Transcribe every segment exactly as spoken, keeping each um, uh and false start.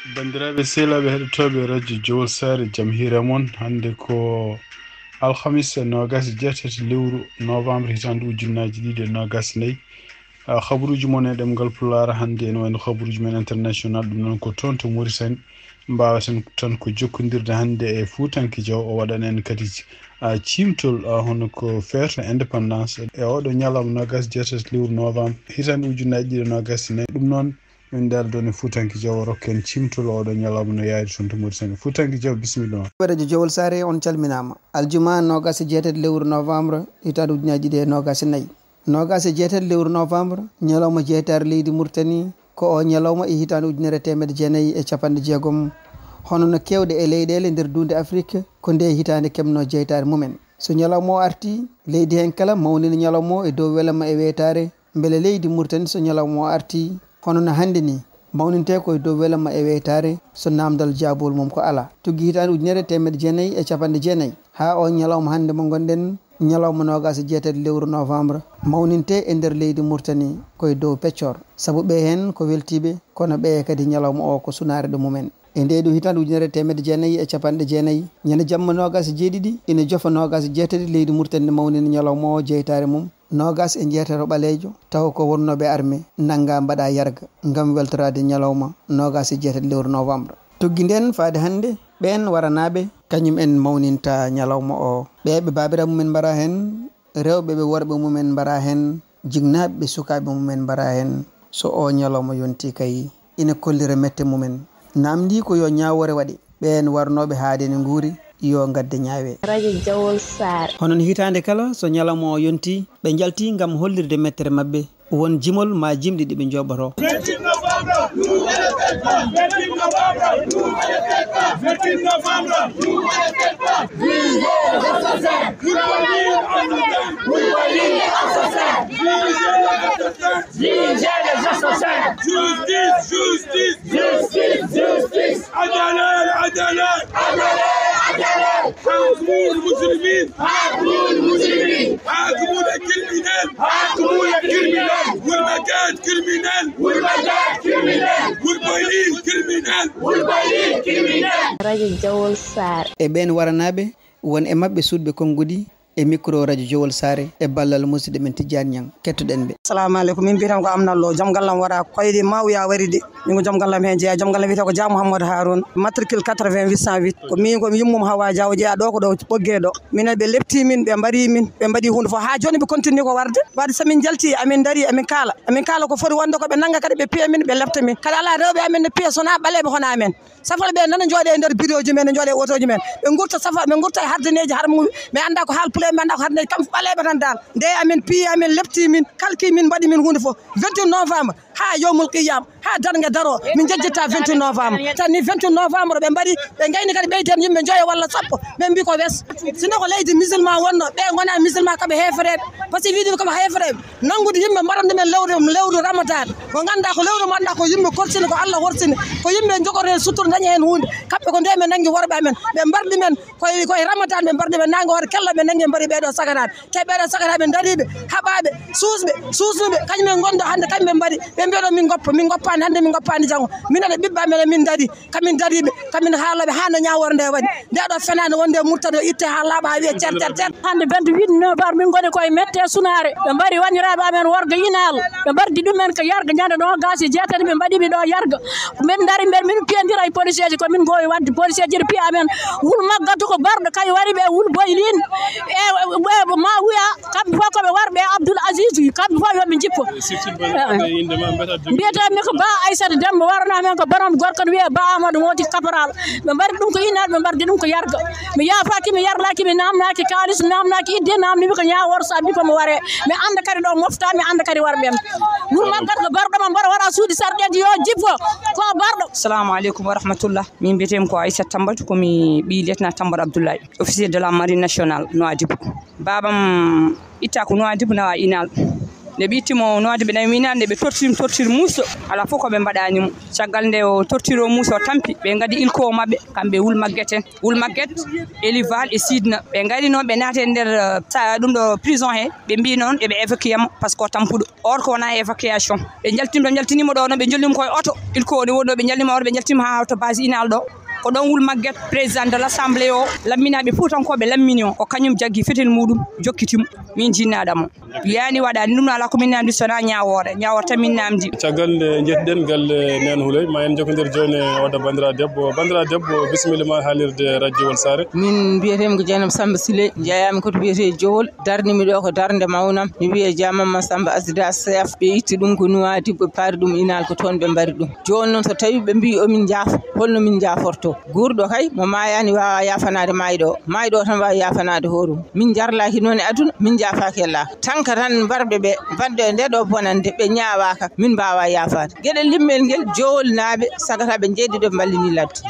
Banndiraaɓe sehilaaɓe heɗotooɓe radio Jowol Saare, jam hiire mon. Hannde ko alhamis, noogas e jeetati lewru novembre, hitaande ujunnaaji ɗiɗi e noogas e nayi. Ah, habaruuji mon e ɗemngal Pulaar hannde ene wayno habaruuji men international, ɗum noon ko toon to Mauritanie. Mbaawaten tan ko jokkondirde hannde e Fuutanke Jaw, o waɗana en kadi, ah, ciimtol, ah, hono ko feeto indépendance e oɗo ñalawma noogas e jeetati lewru novembre, hitaande ujunnaaji ɗiɗi e noogas e nayi. Ɗum noon, min ndaaldo ne Fuutanke Jaw o rokka en ciimtol oɗo ñalawma no yaari toon to Mauritanie. Fuutanke Jaw, bisimilla ma. Radio Jowol Saare, on calminaama. Aljuma noogas e jeetati lewru novembre, hitaande ujunnaaji ɗiɗi e noogas e nayi. Noogas e jeetati lewru novembre, ñalawma jeytaare leydi Mauritanie, ko o ñalawma e hitaande ujunere e teemedde jeenayi e capanɗe jeegom. Hono no keewɗe e leyɗeele nder duunde Afrik, ko nde hitaande keɓno jeytaare mumen. So ñalawma o artii, leydi heen kala mawnina ñalawma o e dow welama e weytaare, mbele leydi Mauritanie so ñalawma o artii, hono no hannde ni, mawnintee ko e dow welama e weytaare, so naamndal jaabol mum ko alaa. Tuggi hitaande ujunere e teemedde jeenayi e capanɗe jeenayi, haa o ñalawma hannde mo ngonɗen, ñalawma noogas e jeetati lewru novembre, mawnintee e nder leydi Mauritanie ko e dow peccor. Sabu ɓe heen ko weltiiɓe, kono ɓe kadi ñalawma o ko sunaare ɗo mumen. E ndee ɗoo hitaande ujunere e teemedde jeenayi e capanɗe jeenayi, ñande jamma noogas e jeeɗiɗi, ina jofa noogas e jeetati leydi Mauritanie mawnina ñalawma o jeytaare mum, noogas e jeetato ɓaleejo, tawa ko wonnooɓe arme, nanngaa mbaɗaa yarga, ngam weltoraade ñalawma noogas e jeetati lewru novembre. Tuggi ndeen faade hannde, ɓeen waranaaɓe, kañum en mawninta ñalawma o. Ɓe ɓe baabiraaɓe mumen mbaraa heen, rewɓe ɓe worɓe mumen mbaraa heen, jinnaaɓe ɓe sukaaɓe mumen mbaraa heen. So o ñalawma yontii kay, ina kollira mette mumen. Naamndii ko yo ñaawoore waɗe. Ɓeen warnooɓe haade ne nguuri, yo ngadde ñaawe. Radio Jawol Saare. Hono no hitaande kala, so ñalawma o yontii, ɓe njaltii ngam hollirde mettere maɓɓe, won jimol maa jimɗi ɗi ɓe njooɓotoo. Vingt-huit novembre, nous ne le faites pas. Vingt-huit novembre, nous ne le faites pas. Vingt-huit novembre, nous ne le faites pas. Jugez les assassins. Vous voyez les assassins. Vous voyez les assassins. Jugez les assassins. Jugez les assassins. Justice, justice. Justice, justice. Adalat, adalat. Adalat, adalat. حاكموا المجرمين. حاكموا المجرمين. حاكموا les criminels. حاكموا les criminels. Wul Magat criminel. Wul Magat criminel. Wul Boyli criminel. Wul Boyli criminel. Radio Jawol Saare. E ɓeen waranaaɓe, won e maɓɓe suuɗɓe konnguɗi e micro Radio Jowol Saare e ballal musidɗo men Tijjani Ñang. Kettoɗen ɓe. Assalamu aleykum. Min mbiyetee ko Amnat Lo. Joom gallam wara koyɗe mawya wari de. Min ko joom gallam heen jeyaa. Joom gallam wiyetee ko Dia Mouhamadou Haroun. Matricule quatre-vingt-huit cent huit. Ko min, ko min yummoom Hawa Dia o jeyaa ɗo ko ɗo ɓoggee ɗo. Minen ɓe lepti min, ɓe mbari min, ɓe mbaɗi huunde fof. Haa jooni ɓe continue ko warde. Wadde so min njalti, amin ndaari, amin kaala. Amin kaala ko foti wonde ko ɓe nannga kadi ɓe piya min, ɓe lepta min. Kadi alaa rewɓe amin no piya so wonaa ɓaleeɓe hono amen. Safara ɓe nana njooɗe e nder biroji men, njooɗe e otoji men. Ɓe ngurta safara, ɓe ngurta e hardineeji har mu-, mi annda ko haal pulaar, mi annda ko hardineeji, kam ko ɓaleeɓe tan dal. Nde amin piyi, amin lepti min, kalki min, mbaɗi min huunde fof. Vingt-huit novembre, haa yawmul qiyam, haa darnge daro, min njejjita vingt-huit novembre. Tan ni vingt-huit novembre ɓe mbaɗi, ɓe ngayni kadi ɓeyden yimɓe njoyo walla sappo. Ɓe mbi ko wes. Sinno ko leydi musulman wonno, ɓe ngona musulman, kaɓe heefereɓe. Parce que wiide ko heefereɓe. Nanngude yimɓe mbaɗande men lewru, lewru Ramadan. Mo ngannduɗaa ko lewru mo annduɗaa ko yimɓe korsini, ko Allah horsini. Ko yimɓe jogoree sutura, daña heen huunde. Kamɓe ko nde ɓe nanngi worɓe amen. Ɓe mbardi men koye, koye Ramadan, ɓe mbardi men naange hoore kella, ɓe nanngi mbaɗi ɓeeɗo sagaraaɓe. Te ɓeeɗo sagaraaɓe dariiɓe, haɓaaɓe, suusɓe, suusnuɓe, kañum en ngonɗo hannde, kañum ɓe mbaɗi. Ɓe mbiyaɗo min ngoppa, min ngoppaani hannde, min ngoppaani janngo. Minen e ɓiɓɓe amen, min ndari. Kamin dariiɓe, kamin haalooɓe haa no ñaawoore nde waɗi. Nde ɗo fenaande wonde e Murtani o itte haa laaɓa haa wiya cer, cer, cer. Hannde vingt-huit novembre min ngoni koye mette sunaare. Ɓe mbari wanniraaɓe amen worgo Inal. Ɓe mbardi ɗumen ko yarga ñande noogas e jeetati ɓe mbaɗi ɓe ɗo yarga. Min ndari mbeɗa min piyondira e police eji ko min ngowi wadde police eji ɗo piya amen. Wul Maggatu ko barɗo kay wari ɓe Wul Boylin. E, e, e, ma wiya kamɓe fof ko ɓe warɓe Abdoul Aziz, kamɓe fof yo ɓe njippo. Mbiyetee mi ko Ba Aissata Demba, warana men ko borom gorko no wiyee Ba Amadou Mody Caporal. Ɓe mbaɗi ɗum ko Inal, ɓe mbaɗi ɗum ko yarga. Mi yaafaaki, mi yarlaaki, mi naamnaaki kaalis, mi naamnaaki idde, naamni mi ko ñaawoor saabi ko mi waree. Mi annda kadi ɗo mofta, mi annda kadi warɓe am. Wuro Maggat ko barɗo ma, mboɗo waɗa suuɗi sarɗeeji yo jippo, ko barɗo. Assalamu aleykum wa rahmatullah. Min mbiyetee mi ko Aissata Tambatu, ko mi ɓii lieutenant Tambatu Abdoulaye, officier de la marine nationale, Nouadhibou. Baabam itta ko Nouadhibou, nawa Inal. Nde ɓe itti mo Nuwaadibu, ɓe nawi minaade, nde ɓe tortiri mo tortiri muuso, alaa fof ko ɓe mbaɗaani mo. Caggal nde o tortiri o muuso, o tampi, ɓe ngaddi ilko maɓɓe, kamɓe Wul Magget en. Wul Magget, Elival e Sidna. Ɓe ngari noon, ɓe naati e nder, eh, sa-, ɗum ɗo prison he, ɓe mbii noon eɓe évacuer mo, par ce que o tampuɗo. Or ko wonaa évacuation. Ɓe njaltini, ɓe njaltini mo ɗo, no ɓe njolni mo koye oto. Ilko woni woni ɗo, ɓe njalni mo oto, ɓe njaltini mo haa to base Inal ɗo. Ko ɗoon Wul Magget, président de l'Assemblée o, lamminaaɓe Fuutankooɓe lammini o. Ko kañum jaggi fetel muuɗum, jokkiti mo. Min jinnaɗa mo. Yaani waɗaani ɗum, alaa ko min namdi, so wonaa ñaawoore. Ñaawoore tan min namdi. Caggal nde njettiɗen galle Neen Huley, ma en jokkondir jooni e oɗo banndiraa debbo. Banndiraa debbo, bisimilla ma haalirde Radio Wol Saare. Min mbiyetee mi ko Jeynaba Samba Sile, jeyaami ko to mbiyetee Jowol. Darnimi ɗo ko darnde mawnam. Mi wiyee Jaamam Samba Asda Seef. Ɓe itti ɗum ko Nuwaadibu, ɓe paari ɗum Inal, ko toon ɓe mbari ɗum. Jooni noon, so tawii ɓe mbii o min njaafo, holno min njaafortoo? Guurɗo kay, mo maayaani waawaa yaafanaade maayɗo o. Maayɗo o tan waawi yaafanaade hoore mum. Min njarlaaki noon e aduna, min njaafaaki e laaka. Tan ko tan mbarɓe ɓe, mbaɗɓe e nde ɗo bonannde, ɓe ñaawaaka, min mbaawaa yaafaade. Geɗel limmel ngel, Jowolnaaɓe sagata ɓe njeeyɗi ɗo mballini ladde.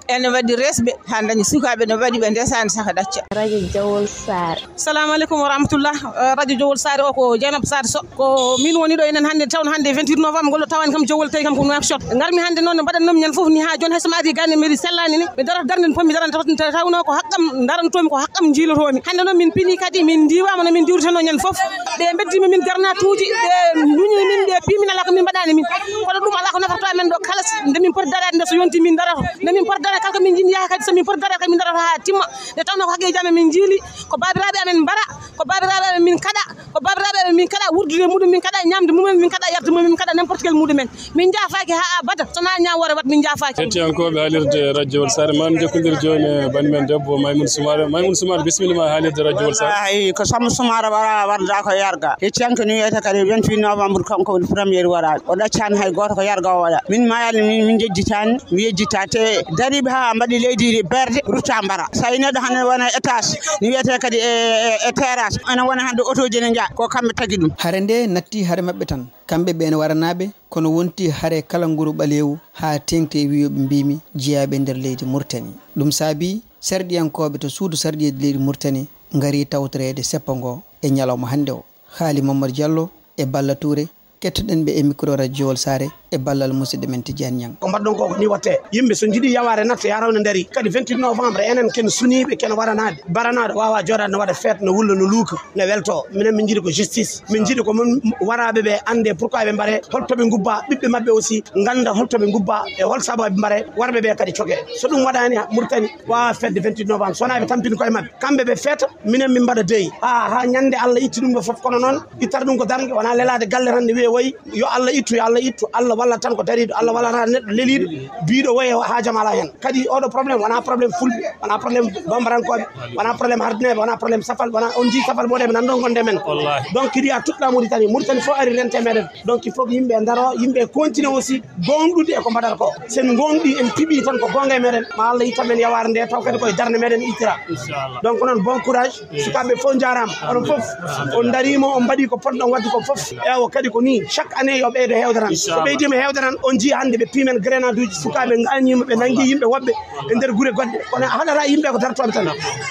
Ene waɗi resɓe haa ndañi sukaaɓe no mbaɗi ɓe ndesaani saka ɗacca. Radio Jowol Saare. Salamu aleykum wa rahmatullah. Eh, Radio Jowol Saare o ko Jeynaba Saare Sow. Ko min woni ɗo enen hannde, tawno hannde vingt-huit novembre ngol ɗo tawani kam Jowol, tawi kam ko Nouakchott. Ngarmi hannde noon no mbaɗatnoomi ñande fof ni haa jooni, hay so mi ari gande mairie sellaani ni, mi darata darnde nde potmi darande, taw, taw, tawno ko haqqam darantoomi, ko haqqam njiilotoomi. Hannde noon min pini kadi, min ndiwaama no min ndiwritano ñande fof. Ɓe mbeddima min garnatuuji, ɓe nduñi min, ɓe pii min, alaa ko min mbaɗaani min. Kono ɗum alaa ko naforto amen ɗo kala, nde min poti daraade nde so yonti min darata. Nde min poti daraade kala ko min njiɗi yaha kadi, so min poti daraade kadi min darata haa timma. Nde tawnoo ko haqqeeji amen min njiili, ko baabiraaɓe amen mbara, ko baabiraaɓe amen min kaɗa, ko baabiraaɓe amen min kaɗa wurdude muɗum, min kaɗa ñaamde mumen, min kaɗa yarde mumen, min kaɗa n'importe quel muɗumen. Min njaafaaki haa abada, so wonaa ñaawoore waɗ, min njaafaaki. Hettiyankooɓe haalirde Radio Wol Saare, ma en njokkondir jooni e banii men debbo Maymouna Soumaré. Maymouna Soumaré, bisimilla ma haalirde Radio Wol Saare. Wallaahi, ko Samba Soumaré wara warda ko yarga. Hettiyanke no wiyetee kadi vingt-huit novembre, kanko woni premier waraaɗo. O ɗaccaani hay gooto ko yarga o waɗa. Min maayani, min, min njejjitaani, mi yejjitaa. Te dariiɓe haa mbaɗi leydi ndi berde, rutta mbara. So a yi neɗɗo hannde wona étage, no wiyetee kadi e, e, e terrasse. Ene wona hannde otooji ne njaha, ko kamɓe tagi ɗum. Hare nde natti hare maɓɓe tan. Kamɓe ɓeen waranaaɓe, kono wonti hare kala nguru ɓaleewu haa teeŋti e wiyooɓe mbiimi jeyaaɓe e nder leydi Mauritanie. Ɗum saabii sarɗiyankooɓe to suudu sarɗiyeede leydi Mauritanie ngari tawtoreede seppo ngo e ñalawma hannde o. Haali Mamadou Diallo e Balla Touré, kettoɗen ɓe e micro Radio Wol Saare e ballal musidɗo men Tidiane Niang. Ko mbaɗɗon ko, ko ni watte. Yimɓe so njiɗi yawaare natta, yaha rawane ndari. Kadi vingt-huit novembre, enen ken suniiɓe, ken waranaade. Baranaɗo waawa jooɗaade, no waɗa feet, no wulla, no luuka, no weltoo. Minen min njiɗi ko justice. Min njiɗi ko mon waraaɓe ɓe annde pourquoi ɓe mbaree, holto ɓe ngubbaa, ɓiɓɓe maɓɓe aussi ngannda holto ɓe ngubbaa e hol sabu ɓe mbaree, warɓe ɓe kadi cogee. So ɗum waɗaani, Mauritanie waawa feetde vingt-huit novembre, so wonaa ɓe tampini koye maɓɓe. Kamɓe ɓe feeta, minen min mbaɗa deyi. Haa, haa ñannde Allah itti ɗum ɗo fof, kono noon ittata ɗum ko darnge, wonaa lelaade galle tan ne wiyee woy, yo Allah ittu, yo Allah ittu, Allah wallat tan ko dariiɗo, Allah wallata neɗɗo leliiɗo, biiɗo woy haajam alaa heen. Kadi oɗo problème wonaa problème fulɓe, wonaa problème bambarankooɓe, wonaa problème hardineeɓe, wonaa problème safal, wonaa on njii safal mboɗeɓe nan ɗon gonde men. Wallaahi. Donc, il y a toute la Mauritanie, Mauritanie fof ari rente meɗen. Donc, il faut que yimɓe ndaro, yimɓe continue aussi gooŋɗude e ko mbaɗata ko. Sen gooŋɗi, en piɓi tan ko goonga e meɗen, ma Allah ittan men yawaare nde, taw kadi koye darnde meɗen ittira. Inchallah. Donc, noon, bon courage. Sukaaɓe fof njaaraama, onon fof on ndariima, on mbaɗi ko potɗon waɗde ko fof. Ewa, kadi ko nii, chaque année yo ɓeydo heewde tan. So ɓeydiima heewde tan, on njii hannde ɓe piimen grenade uji, sukaaɓe ngaañiima, ɓe nanngi yimɓe woɓɓe e nder gure goɗɗe. Kono a haɗata yimɓe ko dartooɓe tan.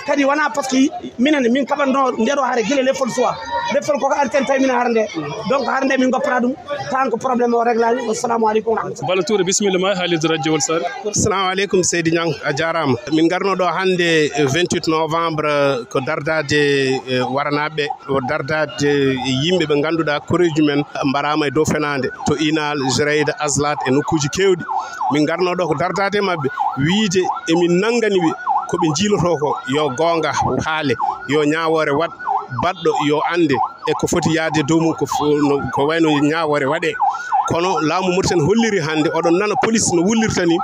Kadi wonaa par ce que minen, min kaɓatnoo nde ɗo hare gila lefol suwa. Lefol koko arten tawi minen hare nde. Donc hare nde min ngoppata ɗum, tan ko problème o réglaani. Wassalamu aleykum wa rahmatullah. Bala Touré, bisimilla ma, haalirde Radio Wol Saare. Assalamu aleykum, Seydi Niang, a jaaraama. Min ngarno ɗo hannde, eh, vingt-huit novembre, eh, ko dardaade, eh, waranaaɓe, ko dardaade yimɓe ɓe ngannduɗaa koreeji men mbaraama e dow fenaande, to Inal, Jirayda, Azlaat e nokkuuji keewɗi. Min ngarno ɗo ko dardaade maɓɓe, wiyde emin nanngani ɓe ko ɓe njiilotoo ko yo goonga haale, yo ñaawoore waɗ, baɗɗo yo annde e ko foti yahde e dow mum, ko fo-, no, ko wayno ñaawoore waɗee. Kono laamu Mauritanie holliri hannde, oɗon nana police no wullirta ni,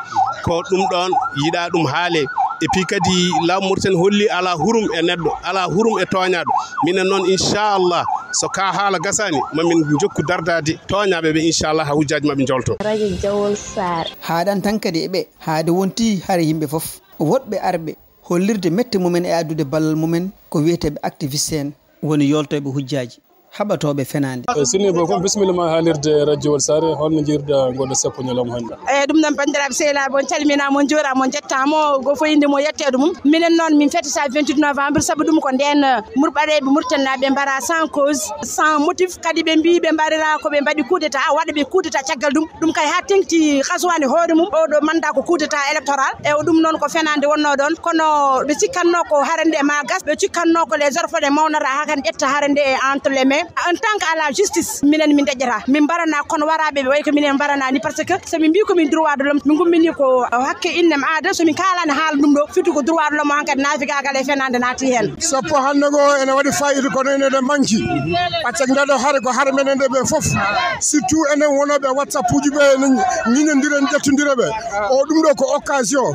ko ɗum ɗoon yiɗaa ɗum haalee. Et puis kadi laamu Mauritanie holli alaa hurum e neɗɗo, alaa hurum e tooñaaɗo. Minen noon, inchallah, so ka haala gasaani, ma min njokku dardaade tooñaaɓe ɓe, inchallah, haa hujjaaji maɓɓe njolto. Radio Jawol Saare. Haaɗan tan kadi e ɓe, haade wonti hare yimɓe fof. Woɗɓe arɓe hollirde mette mumen e addude ballal mumen ko wiyeteeɓe activiste en, woni yooltooɓe hujjaaji. haɓatooɓe fenaande. Sinni boy, kon bisimilla ma haalirde radio Wol Saare, holno njirda goɗɗo sappo ñalawma hannde? Eyi, ɗum noon, banndiraaɓe sehilaaɓe, on calminaama, on njuuraama, on njettaama, o goo fof innde mum e yetteede mum. Minen noon, min fetata vingt-huit novembre, sabu ɗum ko ndeen, eh, murɓaɗeeɓe Muritaninaaɓe mbara sans cause, sans motif, kadi ɓe mbii ɓe mbarira ko ɓe mbaɗi coup d'état, waɗa ɓe coup d'état caggal ɗum. Ɗum kay haa teŋti Qazouane hoore mum, oɗo manda ko coup d'état électoral. E o ɗum noon ko fenaande wonnoo ɗoon, kono ɓe cikkatnoo ko hare nde ma gas, ɓe cikkatnoo ko les orphelins mawnata haa kan ƴetta hare nde e entre les mains. En tant que à la justice, minen min deƴƴata, min mbarana kono waraaɓe ɓe way ko minen mbarana ni, parce que so min mbii ko min droit de l'homme, min ngummini ko hakke innem aada, so min kaalani haala ɗum ɗo, firti ko droit de l'homme o hankadi naafigaagal e fenaande naati heen. Sappo hannde ngo ene waɗi fayida, kono ene ɗe manki. Par ce que nde ɗo hare ko hare menen ɗe ɓe fof. Surtout enen wonooɓe WhatsApp uji ɓe, ene ñiñondira, ene ƴettondira ɓe. O ɗum ɗo ko occasion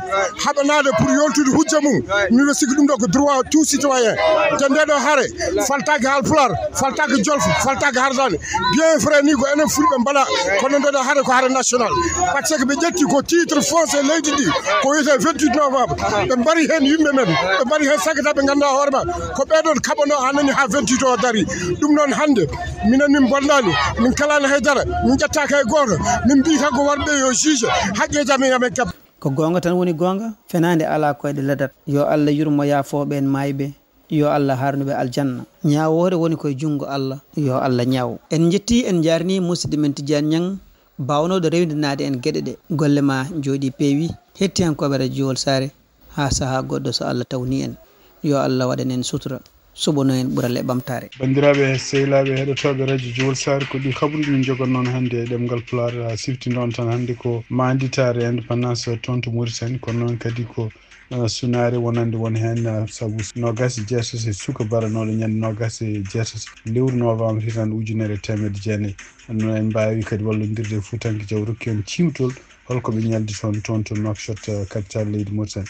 haɓanaade pour yoltude hujja mum. Miɗo sikki ɗum ɗo ko droit tout citoyen. Te nde ɗo hare faltaaki Haalpulaar, faltaaki Jolfo, faltaaki Hardaane. Bien vrai ni ko enen Fulɓe mbaɗa, kono nde ɗo hare ko hare national. Par ce que ɓe ƴetti ko titre foncier leydi ndi, ko wiyetee vingt-huit novembre. Ɓe mbari heen yimɓe men, ɓe mbari heen sakkitaaɓe ɓe ngannduɗaa hoore ma, ko ɓee ɗoon kaɓanoo haa nani haa vingt-huit o darii. Ɗum noon hannde, minen min mbonnaani, min kalaani haydara, min ƴettaaki hay gooto, min mbii tan ko warɓe yo juge, haqqeeji amen yo amen keɓ. Ko goonga tan woni goonga, fenaande alaa koyɗe ladat. Yo Allah yurmo yaafooɓe en maayɓe, yo Allah haarnu ɓe aljanna. Ñaawoore woni koye junngo Allah, yo Allah ñaaw. En njettii, en njaarnii musidɗo men Tidiane Niang, baawnooɗo rewindinaade en geɗe ɗe. Golle ma njooɗii peewi, hettiyankooɓe radio Wol Saare, haa sahaa goɗɗo so Allah tawni en. Yo Allah waɗan en sutura, suɓano en ɓural e ɓamtaare. Banndiraaɓe sehilaaɓe heɗotooɓe radio Wol Saare, ko ɗi kabaruuji min njogannoo hannde e ɗemngal Pulaar. Haa sifti noon tan hannde ko maanditaare indépendance toon to Mauritanie, kono noon kadi ko, eh, sunaare wonande won heen, eh, sabu noogaas e jeetati e suka baranooɗo ñande noogaas e jeetati lewru novembre hitaande ujunere e teemedde jeenayi. No en mbaawi kadi wallondirde e Fuutankooɓe, rokki en ciimtol holko ɓe ñaldi toon, toon to Nouakchott, eh, capitale leydi Mauritanie.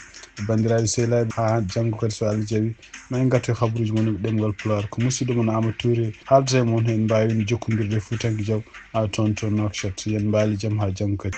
Banndiraaɓe sehilaaɓe, haa janngo kadi so Allah jaɓi, ma en ngartu e kabaruuji mon e ɗemngal Pulaar. Ko musidɗo mon Amadou Touré haaldata e mon, en mbaawi jokkondirde e Fuutankooɓe, haa toon to Nouakchott. Yo en mbaal jam haa janngo kadi.